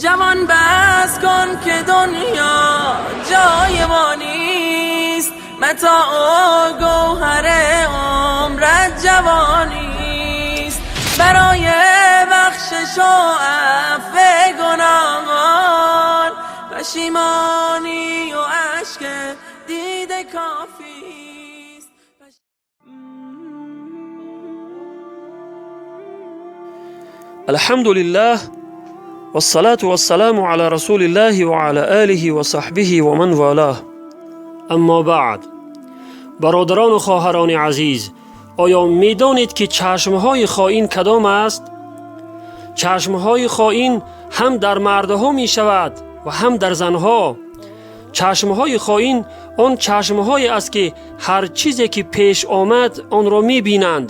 Ҷавон, бас кун, ки дунё ҷои мо нест. Матоъу гавҳари умрат ҷавонист. Барои бахшишу афви гуноҳон, пашимонию ашки дида кофист. الحمد لله والصلاة والسلام على رسول الله وعلى آله وصحبه ومن والاه. أما بعد. Бародарону хоҳарони азиз, оё медонед, ки чашмҳои хоин кадом аст? Чашмҳои хоин ҳам дар мардҳо мешавад ва ҳам дар занҳо. Чашмҳои хоин он чашмҳое аст, ки ҳар чизе ки пеш омад, онро мебинанд,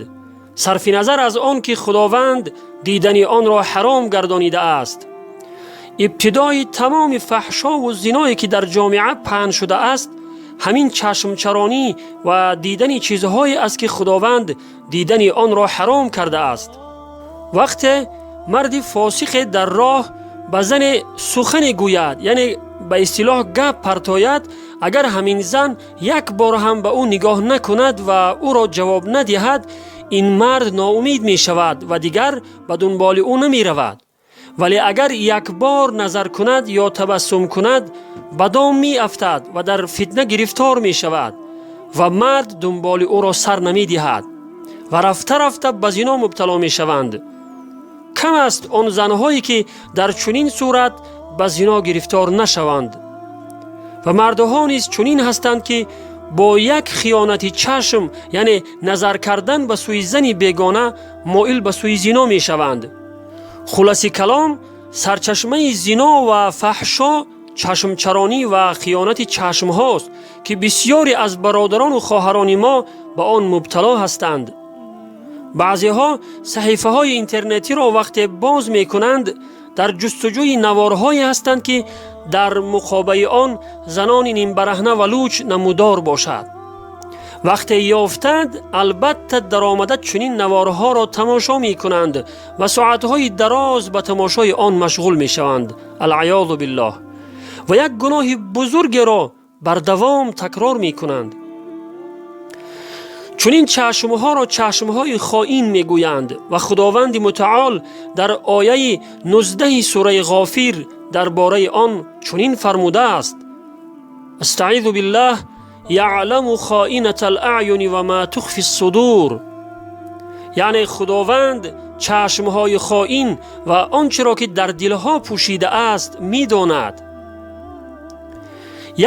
сарфи назар аз он ки Худованд дидани онро ҳаром гардонидааст. Ибтидои тамоми фаҳшову зиное, ки дар ҷомеа паҳн шудааст, ҳамин чашмчаронӣ ва дидани чизҳое аст, ки Худованд дидани онро ҳаром кардааст. Вақте марди фосиқе дар роҳ ба зане сухане гӯяд, яъне ба истилоҳ гап партояд, агар ҳамин зан як бор ҳам ба ӯ нигоҳ накунад ва ӯро ҷавоб надиҳад, ин мард ноумид мешавад ва дигар ба дунболи ӯ намеравад. Вале агар як бор назар кунад ё табассум кунад, ба дом меафтад ва дар фитна гирифтор мешавад ва мард дунболи ӯро сар намедиҳад ва рафта рафта ба зино мубтало мешаванд. Кам аст он занҳое, ки дар чунин сурат ба зино гирифтор нашаванд. Ва мардҳо низ чунин ҳастанд, ки бо як хиёнати чашм, яъне назар кардан ба сӯи зани бегона, моил ба сӯи зино мешаванд. Хулоси калом, сарчашмаи зино ва фаҳшо чашмчаронӣ ва хиёнати чашмҳост, ки бисьёре аз бародарону хоҳарони мо ба он мубтало ҳастанд. Баъзеҳо саҳифаҳои интернетиро вақте боз мекунанд, дар ҷустуҷӯи наворҳое ҳастанд, ки дар муқобили он занони нимбараҳна ва луч намудор бошад. Вақте ёфтанд, албатта даромада чунин наворҳоро тамошо мекунанд ва соатҳои дароз ба тамошои он машғул мешаванд. Алъаёзу биллоҳ. Ва як гуноҳи бузургеро бардавом такрор мекунанд. Чунин чашмҳоро чашмҳои хоин мегӯянд ва Худованди Мутаол дар ояи 19-и сураи Ғофир дар бораи он чунин фармудааст: أستعيذ بالله، يعلم خائنة الأعين وما تخفي الصدور. Яъне Худованд чашмҳои хоин ва он чиро, ки дар дилҳо пӯшидааст, медонад.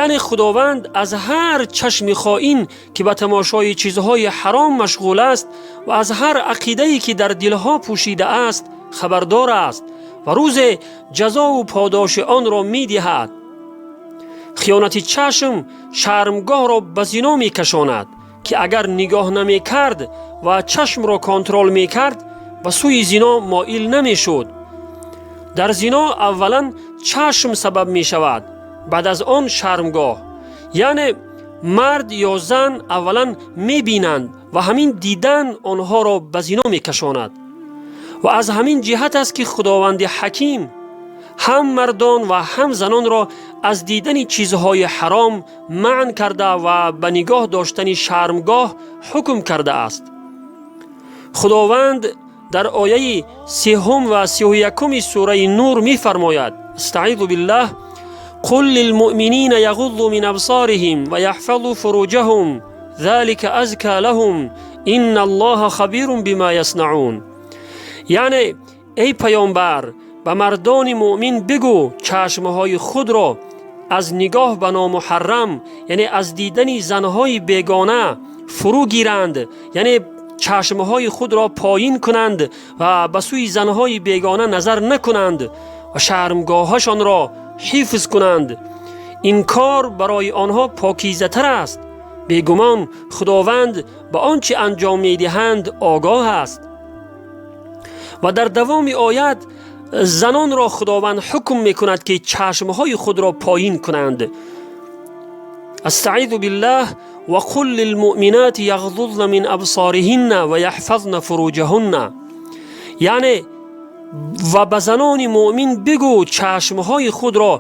Яъне Худованд аз ҳар чашми хоин, ки ба тамошои чизҳои ҳаром машғул аст, ва аз ҳар ақидае, ки дар дилҳо пӯшидааст, хабардор аст ва рӯзе ҷазову подоши онро медиҳад. Хиёнати чашм шармгоҳро ба зино мекашонад, ки агар нигоҳ намекард ва чашмро контрол мекард, ба сӯи зино моил намешуд. Дар зино аввалан чашм сабаб мешавад, баъд аз он шармгоҳ. Яъне мард ё зан аввалан мебинанд ва ҳамин дидан онҳоро ба зино мекашонад. Ва аз ҳамин ҷиҳат аст, ки Худованди Ҳаким ҳам мардон ва ҳам занонро аз дидани чизҳои ҳаром манъ карда ва ба нигоҳ доштани шармгоҳ ҳукм кардааст. Худованд дар ояи 30-ум ва 31-уми сураи Нур мефармояд: أستعيذ بالله، قل للمؤمنين يغضوا من أبصارهم ويحفظوا فروجهم ذلك أزكى لهم إن الله خبير بما يصنعون. Яъне эй паёмбар, ба мардони муъмин бигӯ, чашмҳои худро аз нигоҳ ба номуҳаррам, яъне аз дидани занҳои бегона, фурӯ гиранд, яъне чашмҳои худро поин кунанд ва ба сӯи занҳои бегона назар накунанд ва шармгоҳашонро ҳифз кунанд. Ин кор барои онҳо покизатар аст. Бегумон, Худованд ба он чӣ анҷом медиҳанд огоҳ аст. Ва дар давоми оят занонро Худованд ҳукм мекунад, ки чашмҳои худро поин кунанд. أستعيذ بالله، وقل للمؤمنات يغضضن من أبصارهن ويحفظن فروجهن. Яъне Ва ба занони муъмин бигӯ, чашмҳои худро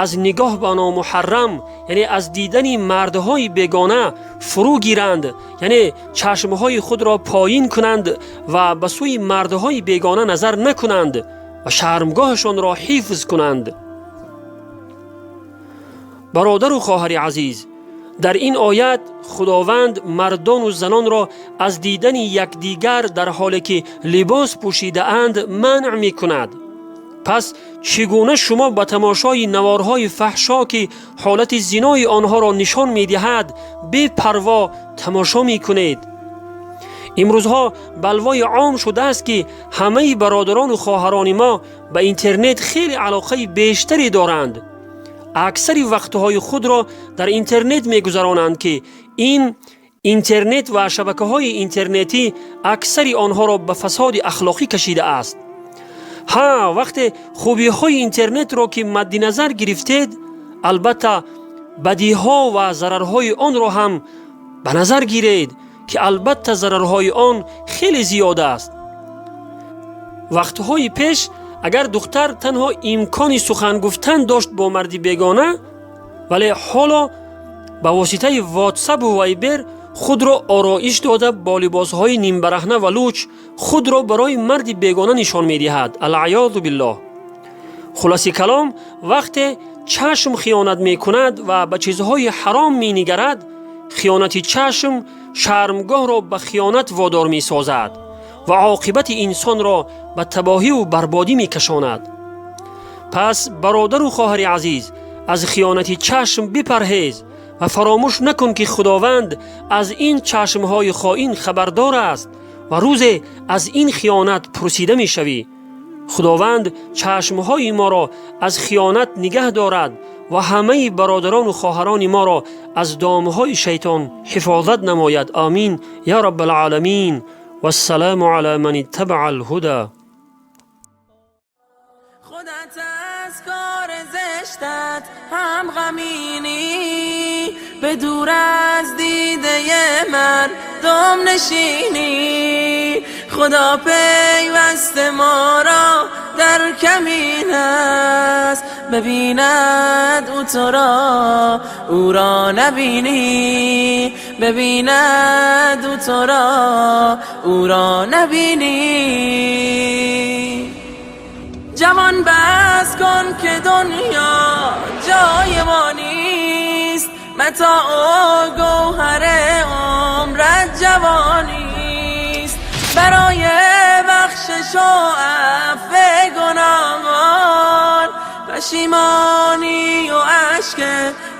аз нигоҳ ба номуҳаррам, яъне аз дидани мардҳои бегона фурӯ гиранд, яъне чашмҳои худро поин кунанд ва ба сӯи мардҳои бегона назар накунанд ва шармгоҳашонро ҳифз кунанд. Бародару хоҳари азиз, дар ин оят Худованд мардону занонро аз дидани якдигар дар ҳоле ки либос пӯшидаанд манъ мекунад. Пас чӣ гуна шумо ба тамошои наворҳои фаҳшо, ки ҳолати зинои онҳоро нишон медиҳад, бепарво тамошо мекунед? Имрӯзҳо балвои ом шудааст, ки ҳамаи бародарону хоҳарони мо ба интернет хеле алоқаи бештаре доранд. Аксари вақтҳои худро дар интернет мегузаронанд, ки ин интернет ва шабакаҳои интернетӣ аксари онҳоро ба фасоди ахлоқӣ кашидааст. Ҳа, вақте хубиҳои интернетро ки мадди назар гирифтед, албатта бадиҳо ва зарарҳои онро ҳам ба назар гиред, ки албатта зарарҳои он хеле зиёд аст. Вақтҳои пеш агар духтар танҳо имкони сухан гуфтан дошт бо марди бегона, вале ҳоло ба воситаи Ватсапу Вайбер худро ороиш дода, бо либосҳои нимбараҳна ва луч худро барои марди бегона нишон медиҳад. Алъаёзу биллоҳ. Хулоси калом, вақте чашм хиёнат мекунад ва ба чизҳои ҳаром менигарад, хиёнати чашм шармгоҳро ба хиёнат водор месозад ва оқибати инсонро ба табоҳиву барбодӣ мекашонад. Пас, бародару хоҳари азиз, аз хиёнати чашм бипарҳез ва фаромӯш накун, ки Худованд аз ин чашмҳои хоин хабардор аст ва рӯзе аз ин хиёнат пурсида мешавӣ. Худованд чашмҳои моро аз хиёнат нигаҳ дорад ва ҳамаи бародарону хоҳарони моро аз домҳои шайтон ҳифозат намояд. Омин я раббалъоламин. Вассалому ала ман иттабаа алҳуда. خودت از کار زشتت هم غمینی، به دور از دیده من دم نشینی. خدا پیوست ما را در کمین است، ببیند او تو را، او را نبینی، ببیند او تو را، او را نبینی. جوان بس کن که دنیا جای ما نیست، متاع و گوهر عمرت جوانیست. برای بخشش و عفو گناهان، پشیمانی و اشک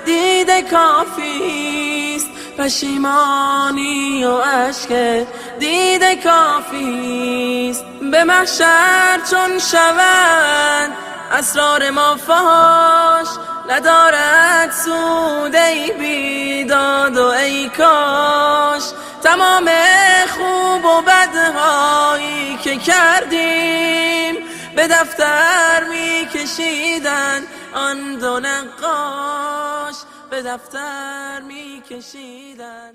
دیده کافیست، پشیمانی و اشک دیده کافیست. به محشر چون شود اسرار ما فاش، ندارد سود ای بیداد و ای کاش. تمام خوب و بدهایی که کردیم، به دفتر میکشیدن آن دو نقاش، به دفتر میکشیدن.